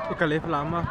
I ka le Falam ma?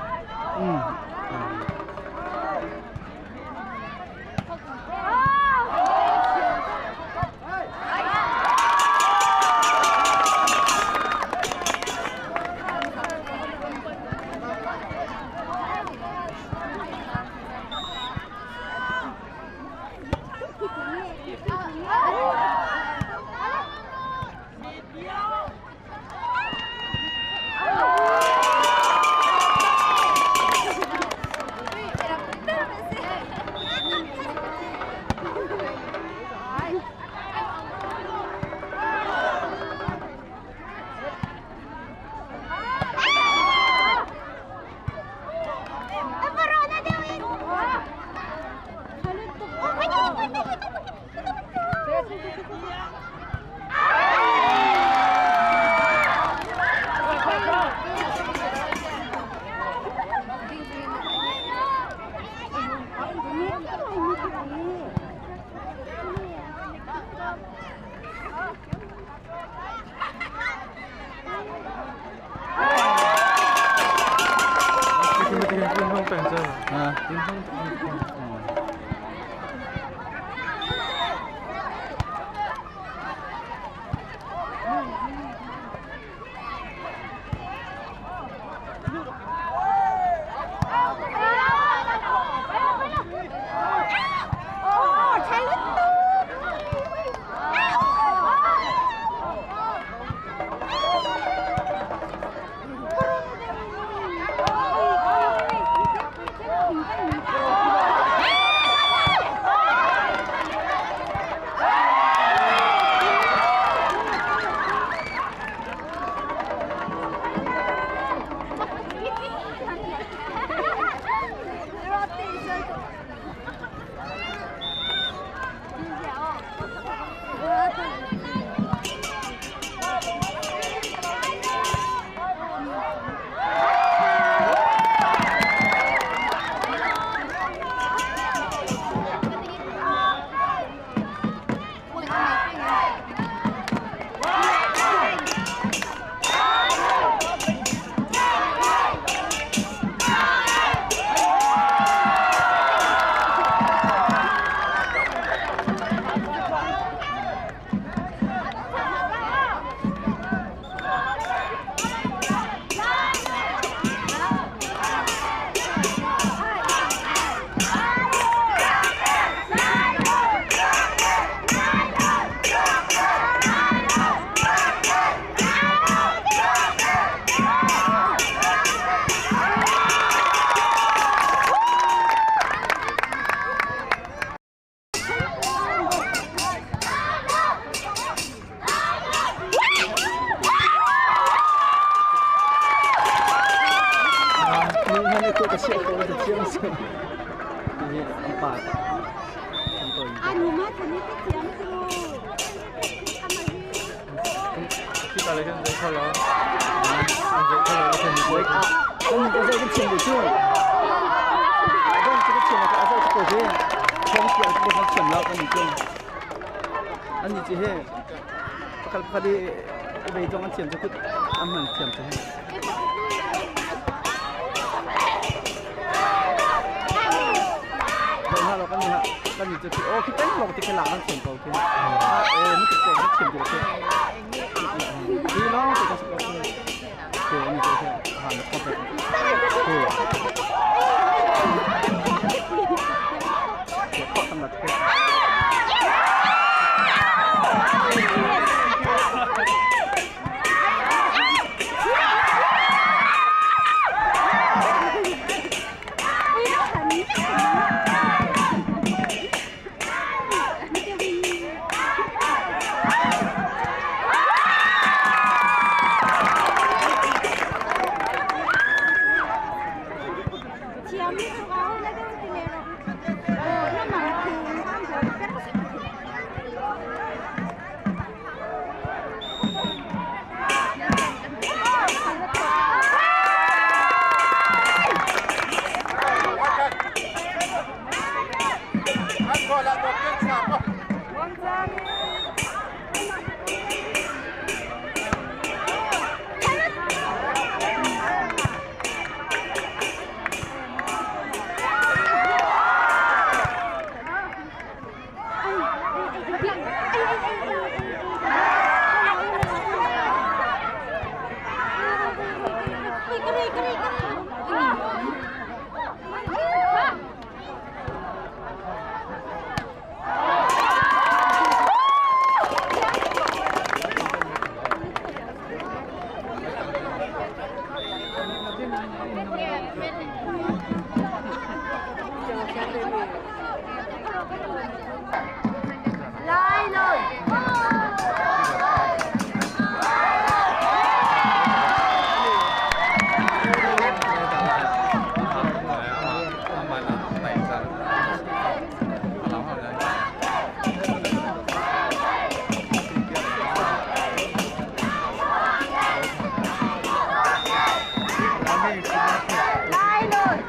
Lai nawn. Lai nawn.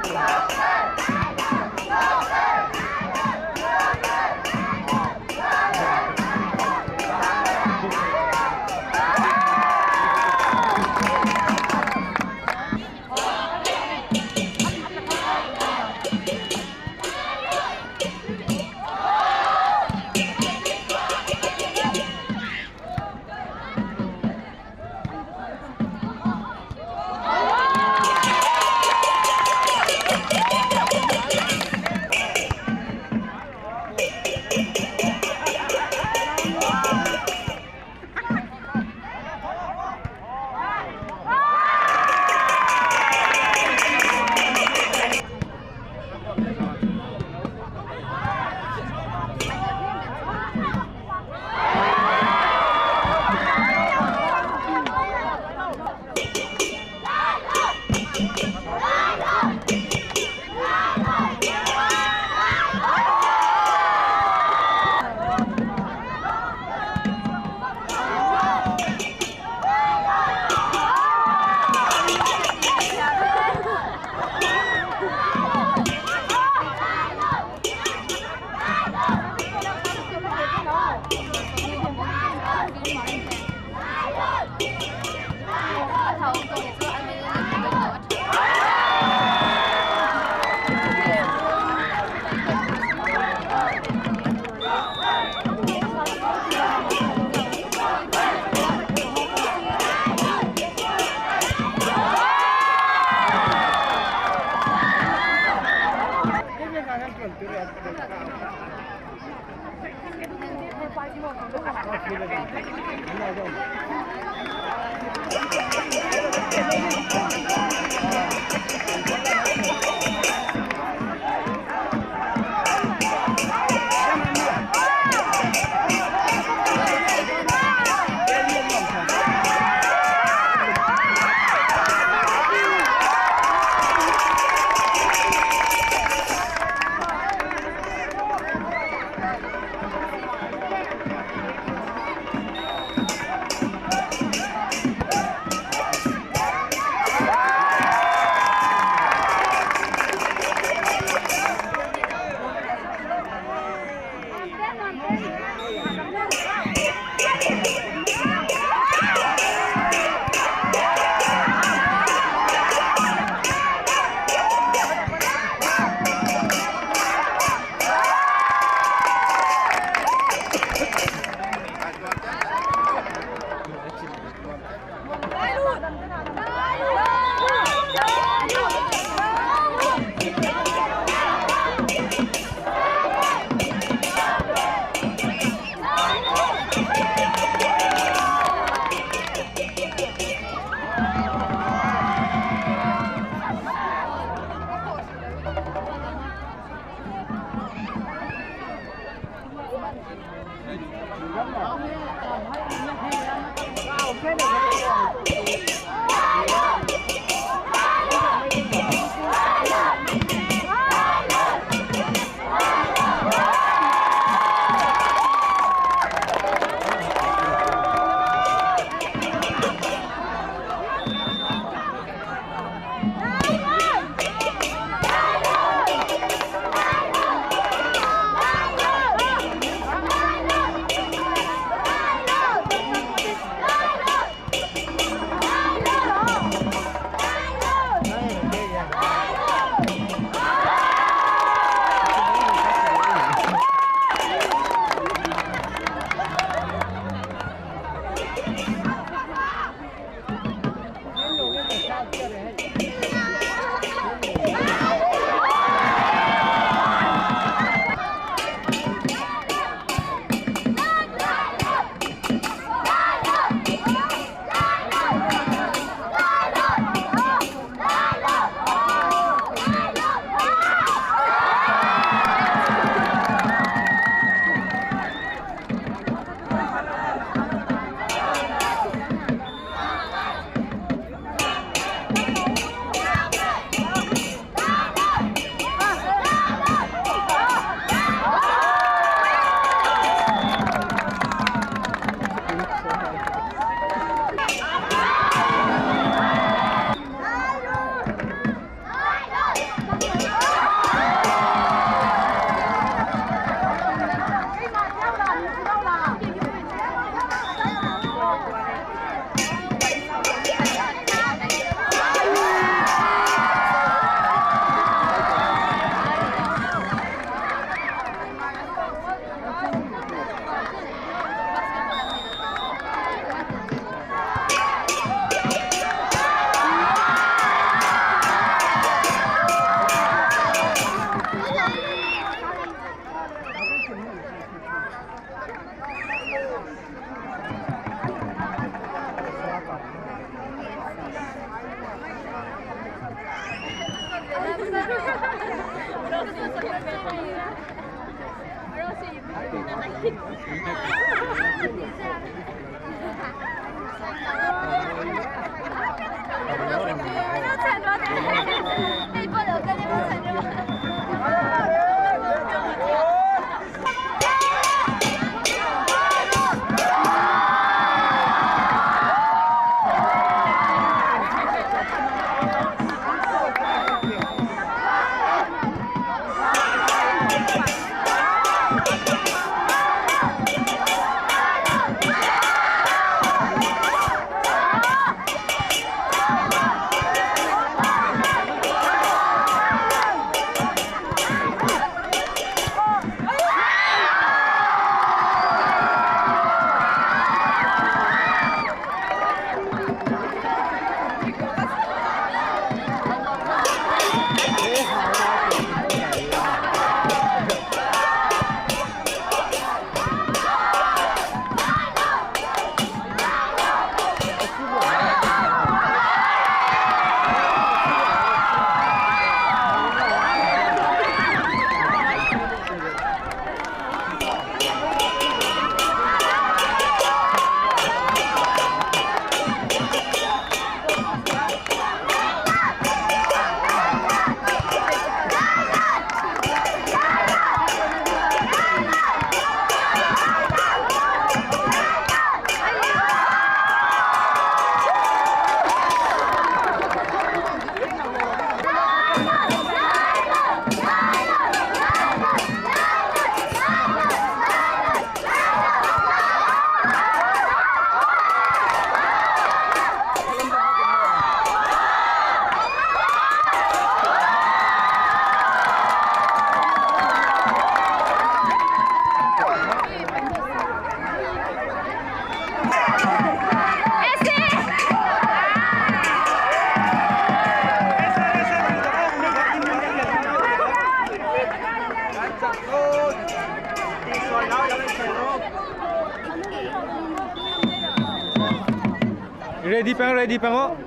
Ready peng, ready peng oh.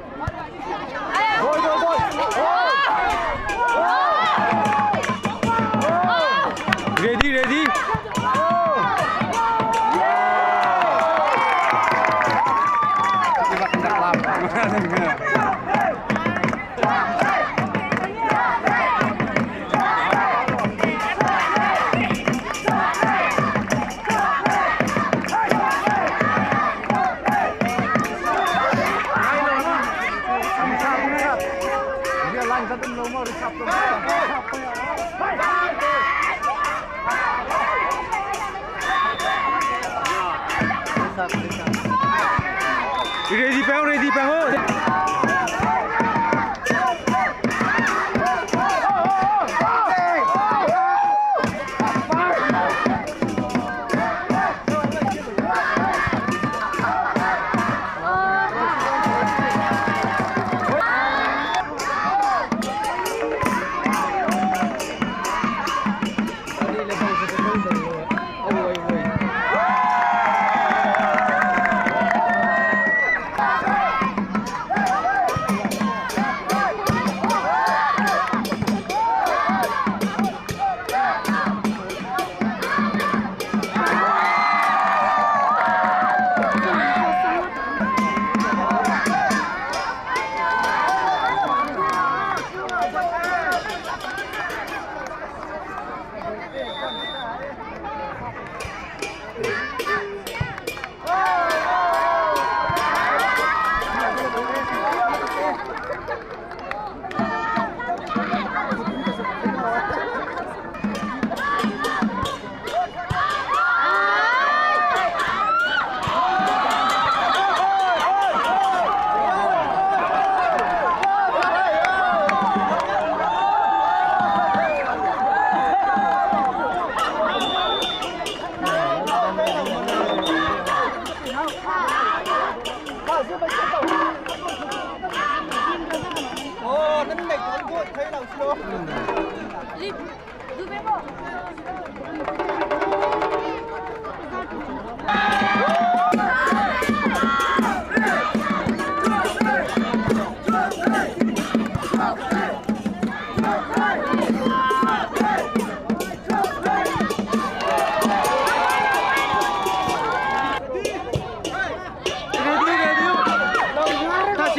Go, go, go. Ready, ready. Ready peng, ready peng oh.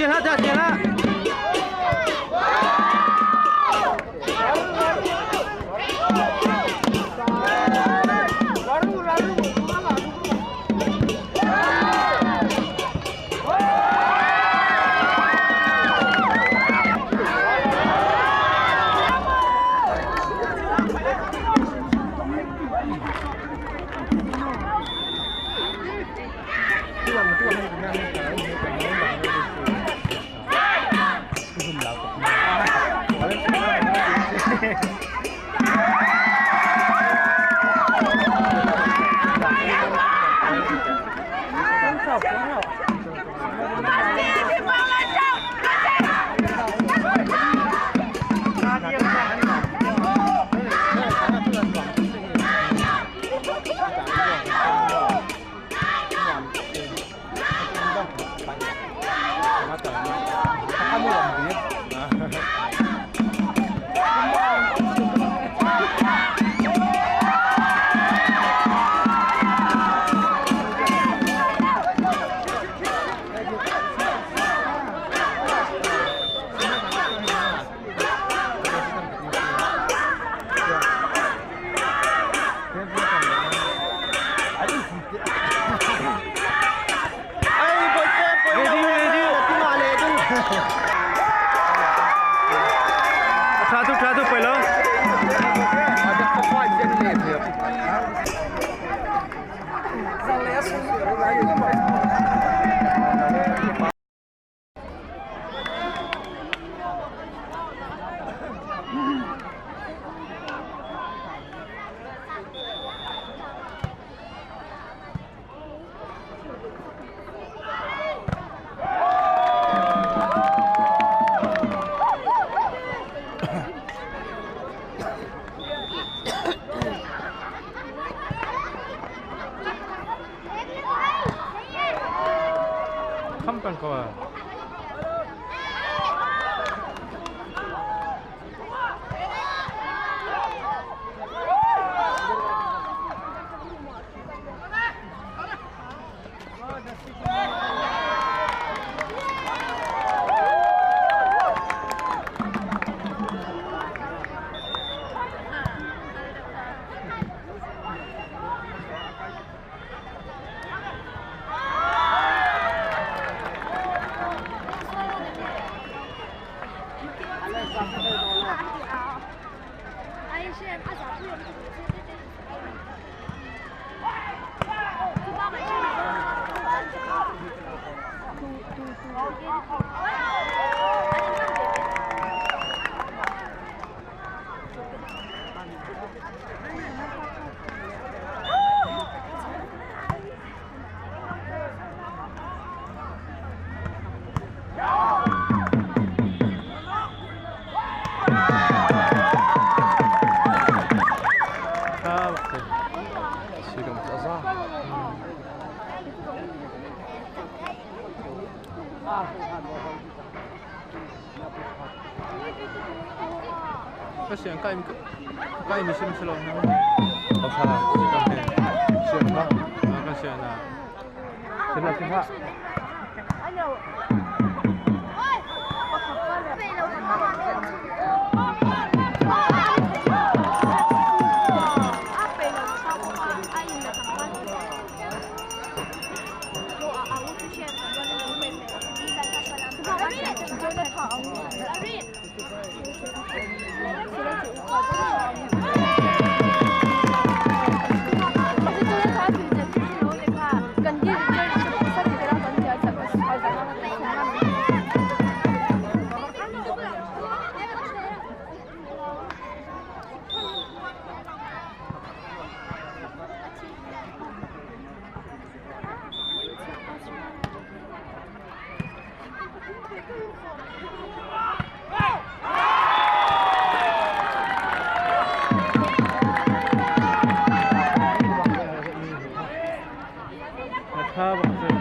Sian hlah ta sian hlah. Tha tu poi lo. Kham peng ko ah. Ka siang kai kai mi sim silo na. Siang ka. Ka siang na. Sila sila. Tha bak si.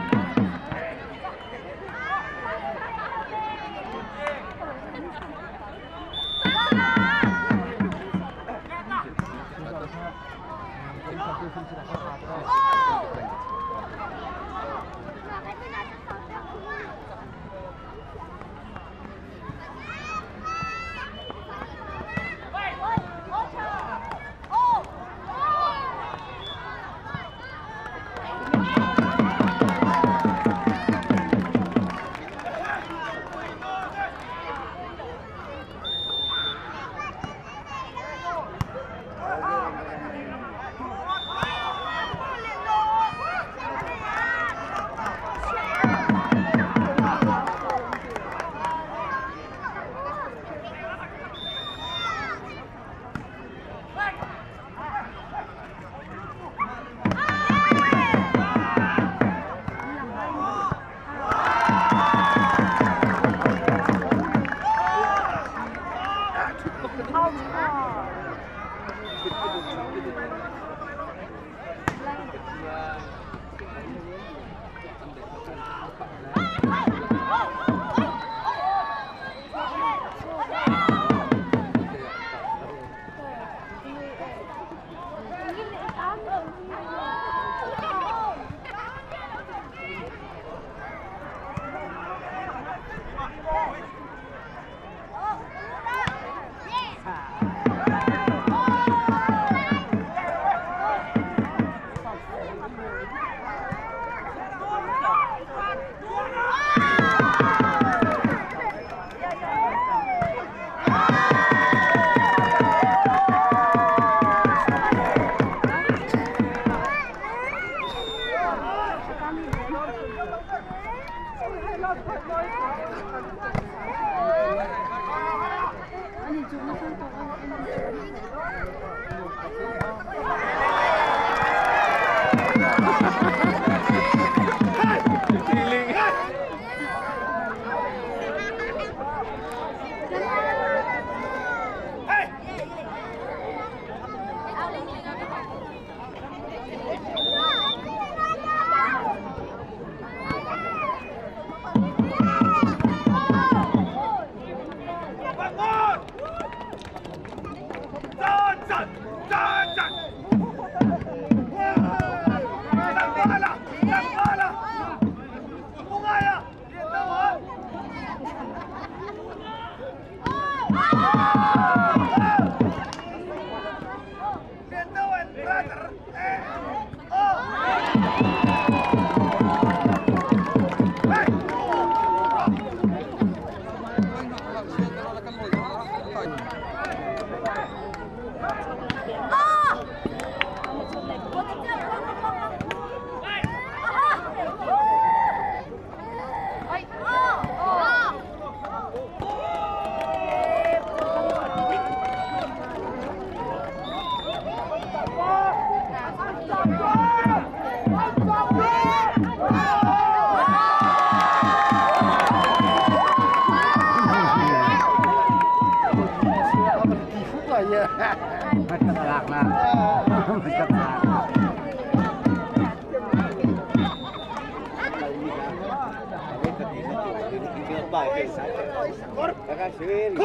Feeling.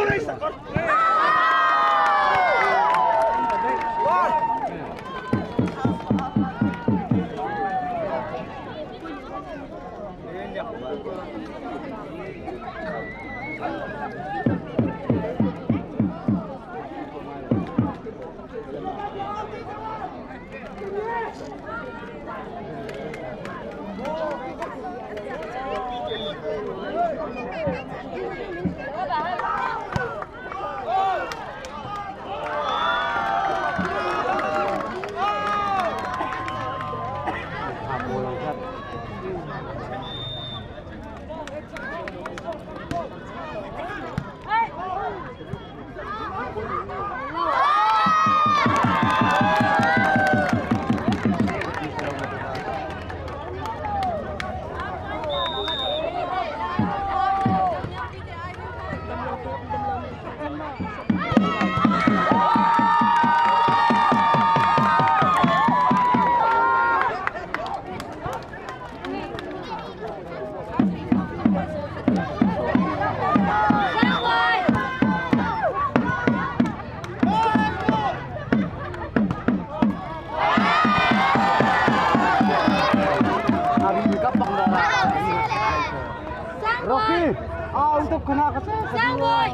Rocky, ah untuk kena ke Sang boy.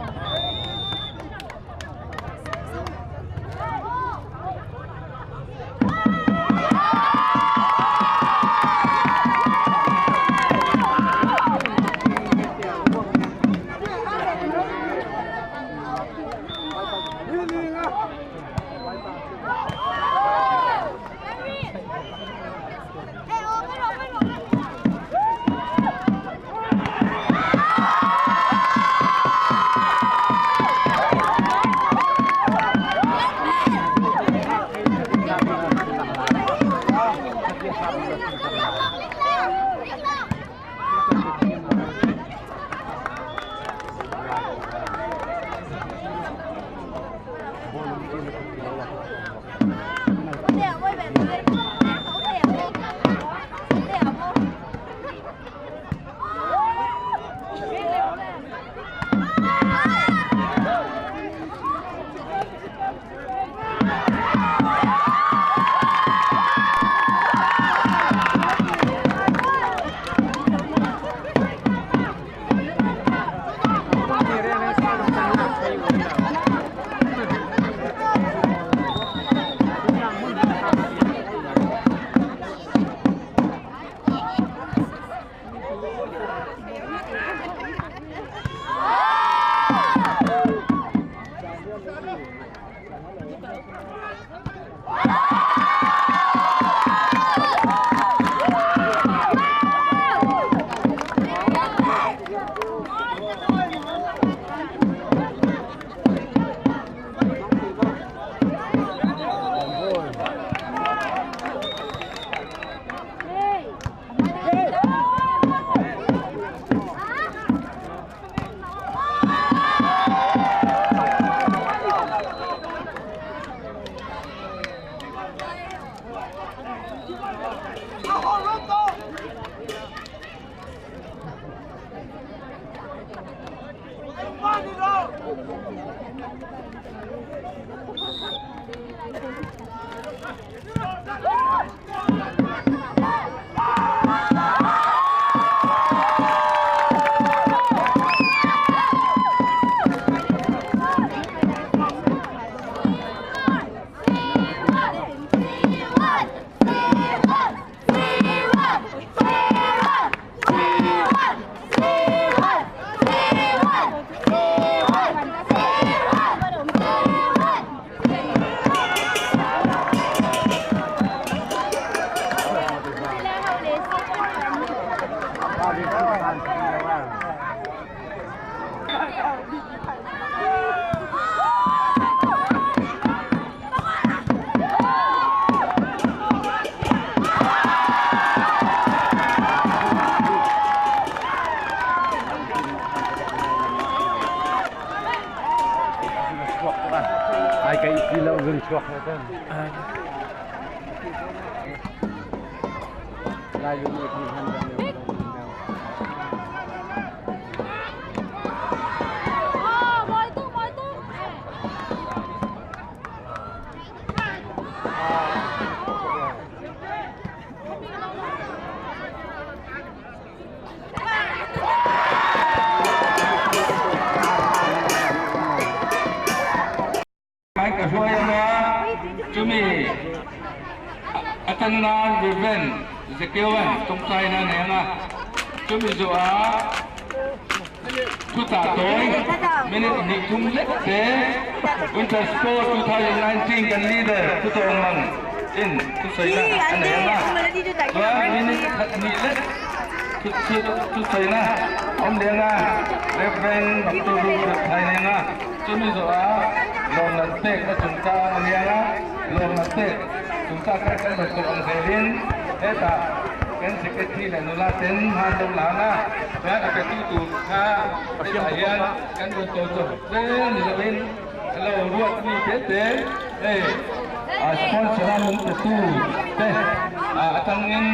Ai kai ti lo zung chuak na kan. Lai lu ni thi han dan lo. Mai ka hruai anga chumi atannan Reverend Zekewan tawngtai na nei anga chumi zawh thuta tawi minute hnih thum lek te Winter Sport 2019 kan leader thutawng mang in thusawi na a nei anga chuan minute khat hnih lek thusawi na a awm leh anga Reverend Doctor Ruth Thai nei anga chumi zawh ah lawm nan pek na chungchang a ni anga lawm nan pek chungchang kha kan rawn tawh ang zelin hetah kan secretary leh nula ten hman lo la anga chuan a pe tu tur kha hetah hian kan rawn tawh chawp zel ni lovin a lo ruat mi te te hei sponsor a min pe tu te atangin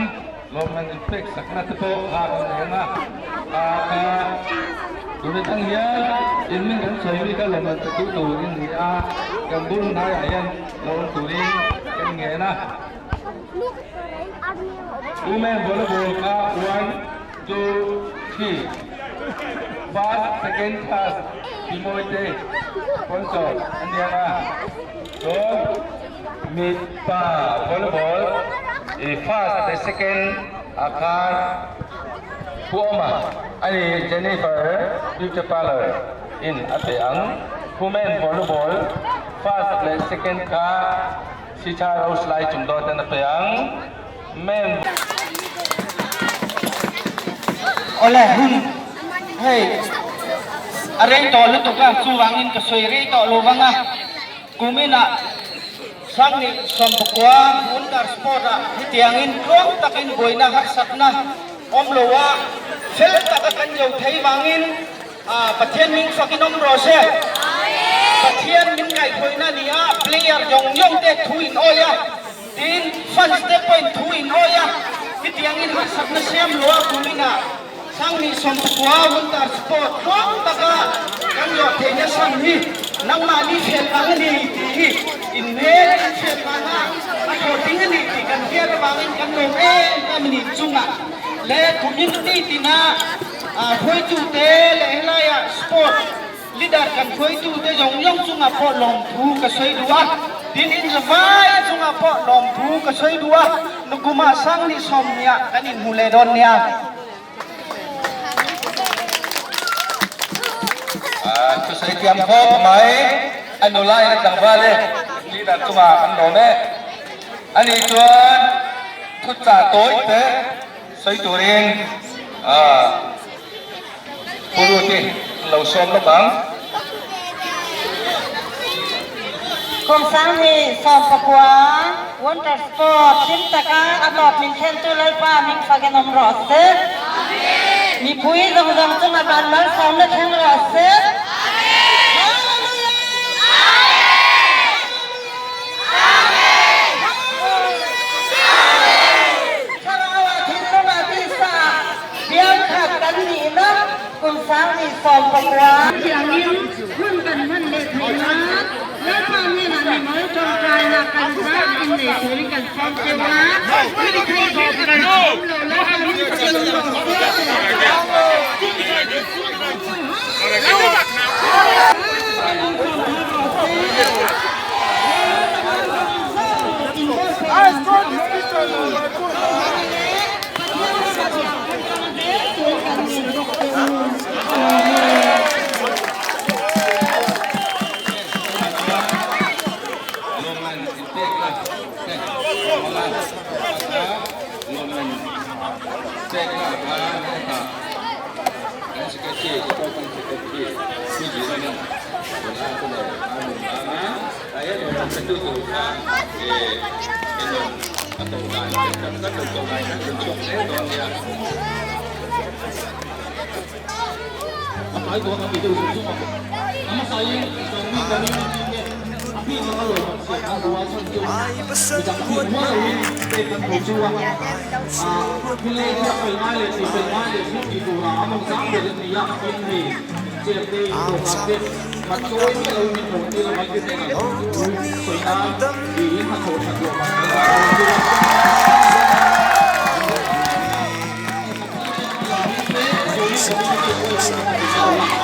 Lawmman in pek sakna te pawh a rawn nei ang a, ka tun atang hian in min kan sawi mi kha lawmman pe tu tur in ni a, kan bul hnaiah hian lo awm turin kan ngen a. Women volleyball kha 1, 2, 3 first, second, third ti mawi te sponsor a ni ang a, chuan Mipa volleyball i first leh second ah khan Pu Awma a ni Jennifer Beauty Parlour in a pe ang. Women volleyball first leh second kha Sicha Rose Lai chung dawt in a pe ang. Men. Awle hun hei a rei tawh lutuk a chuvangin ka sawi rei tawh lo vang a. Kuminah Sangni Sawmpakua Winter Sport-ah hetiangin tluang takin buaina harsatna awm lo a, fel taka kan yo thei vangin Pathian min fakin awm rawh se. Pathian min ngaihthawihna ni a, player yawng yawng te thu in awi a, tin fans te pawhin thu in awi a, hetiangin harsatna siam lo a kuminah Sangni Sawmpakua Winter Sport tluang taka kan lawh theihna chhan hi nangmahni hriat vang a ni tih hi inhmel in hriat vanga a hlawhtling a ni tih kan hriat avangin kan lawm em em a ni. Chungah leh community tina hruaitute leh helaia sport Leader kan hruaitute zawng zawng chungah pawh lawmthu ka sawi duh a, tin inzavaia chungah pawh lawmthu ka sawi duh a, nukumah Sangni Sawmnia kan inhmu leh dawn nia. Thusawi thiam khawp mai a nula in a tlangval e, leader chungah kan lawm e. Ani chuan thuchah tawi te sawi turin Pu Ruti lo sawm lawk ang. Khawmsang hi 19 Winter Sport hlim taka a tawp min thlentu Lalpa hming fakin awm rawh se. Mipui zawng zawng chunga van malsawmna thleng rawh se. Hallelujah! Thlarau ah thinlung ah tisa Biangkhat kan nihna kum 19. Chutiangin hun kan hman leh theih nan Lalpa hnenah mimal ṭawngṭainak kan za in nei turin kan sawm cio a. Thil theih dawh a kan um lo Lalpa min fakin um rawh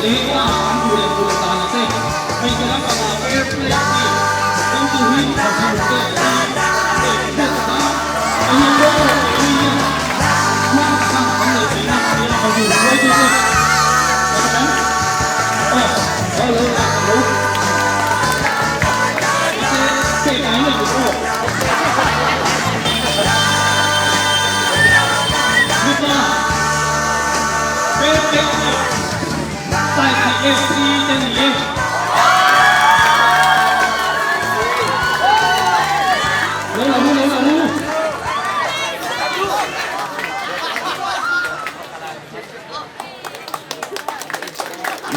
Lehla an duh le duh dan a si. Hmeichhe lampang ah fair play a si. Kan tu hi a zu te a si. Te hriat takah a hi kawng le kei hian tluang takah kan neih theihnak nia ka zu hruaitu te ka ti kan. Oh, oh lo la ka lo. Te te kai nei lu aw. Mipa fair play a si. Sai FC te ni e. Lo la mu, lo la mu.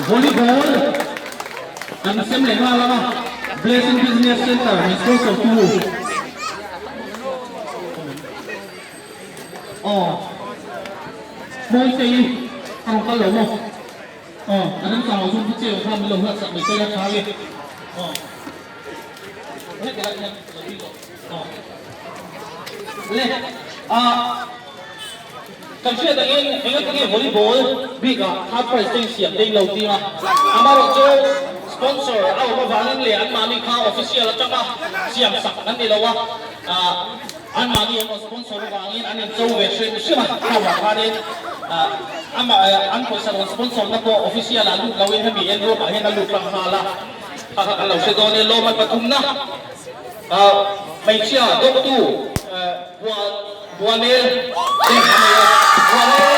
Volleyball kan sem leh nghal ang a, Blessing Business Center min sponsor tu. Aw Mawitei a rawn kal lo maw? Aw a remchang lo chuan Pu Cheu kha min lo hlat sak mai se la tha nge. Aw heti lai hian lo ti tawh. Aw le ah kan hriat angin engati nge volleyball bikah third prize te insiam te in lo ti a, amaherawhchu sponsor a awm avangin leh anmahni kha official atanga siam sak an ni lo a, ah. Anmahni emaw sponsor avangin an incho ve hrim hrim a, chuvang khanin amah an pawisa rawn sponsor na pawh official ah lut loin hemi enroom ah hian a lut rang nghal a, kha kha kan lo hre dawn e. Lawmman pathumna hmeichhia dawktu Buanel te a nei a, Buanel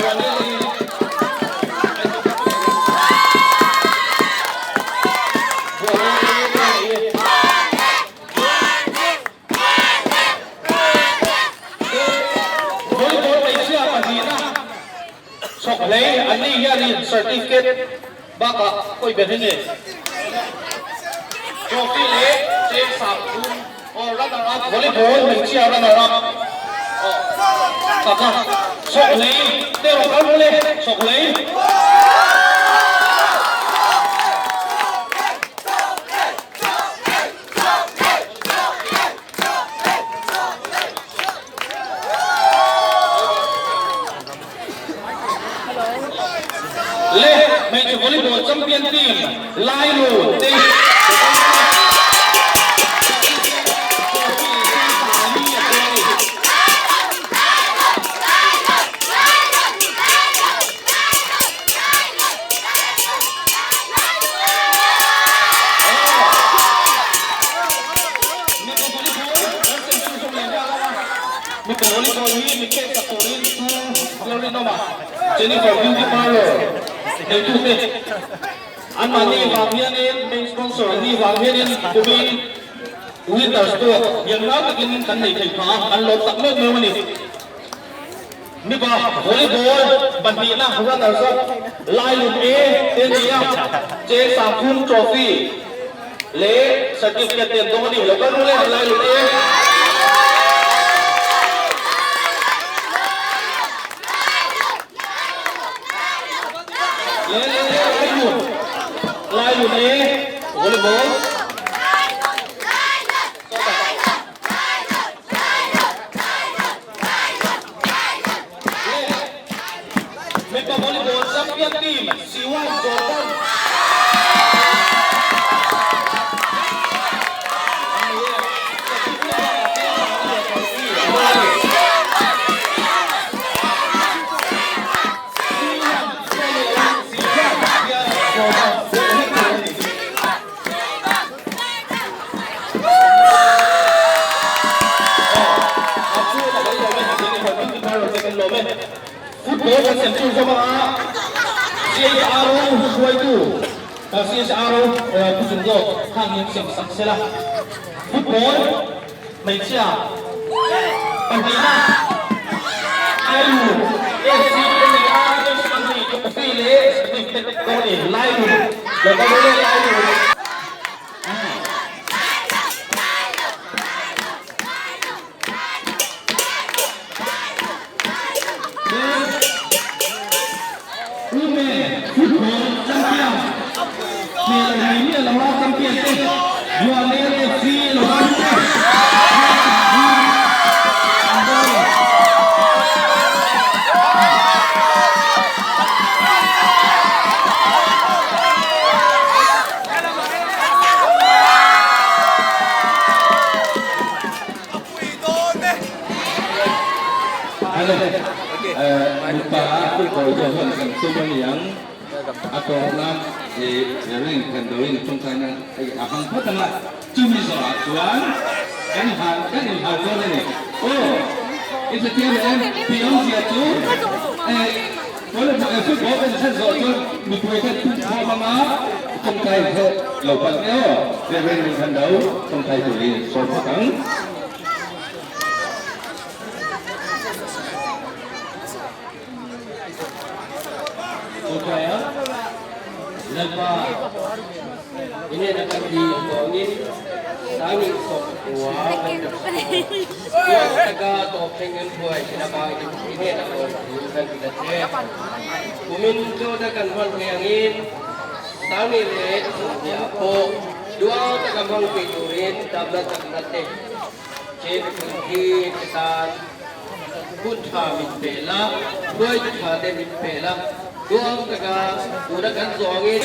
Buanel hi Buanel te a nei e. Volleyball hmeichhia pahnihna chhawk hlei an ni hianin certificate bakah kawi ber hi nge trophy leh cheng sang thum aw runner up volleyball hmeichhia runner up aw taka chhawk hlei te erawh kal mawle chhawk hlei. Le hmeichhe volleyball champion team Lailu te Mipa volleyball hi mi pek sak turin Pu Lalrinawma, Jennifer Beauty Parlour neitute anmahni vang hianin main sponsor anni vang hianin kumin Winter Sport hian rang takin kan nei thei phah a, an lawm tak meuh meuh a ni. Mipa volleyball pahnihna runners up Lailun A te ni a, Cheng Sangkhum Trophy leh certificate te an dawng a ni. Lo kal rul e Lailun A. Le le le Lailun Lailun A volleyball. Mipa volleyball champion team Siwan Jordan. Football kan sem chu zawm anga CHRO hruaitu CHRO pu chung zawk khang in sem sak sela football hmeichhia pahnihna Lailu FC NAR FC trophy leh certificate dawn a ni Lailu lo kal dawn e Lailu. Women football champion hmel nei miah lo a champion te Buanel FC lo kal te an dawn a ni. Ole, mipa football zo hon kan tum ani ang. A tawp lam i ring then do in tawngtaina a hmang phawt ang a. Chumi zawhah chuan kan han kan inhau dawn a ni. Aw, i hrethiam em? Tih awmzia chu eh football kan thlen zawh chuan mipui khan tum khawm ang a, tawngtai kha lo palh nge aw. Reverend ring khan lo tawngtai turin sawi phawt ang. Chutah Lalpa i hnena kan dil tawngin sangin sawmkua kan ṭap Tuan taka tawp thleng kan hruai thin avangin i hnena lawmthu kan ti ta che. Kumin chawhna kan hman thei angin sangni leh sawmhnih pawh duang taka hmang thei turin damna chakna te Chin phun hi ka tan hun tha min pe la, hruaitu tha te min pe la, duang taka tuna kan zawngin.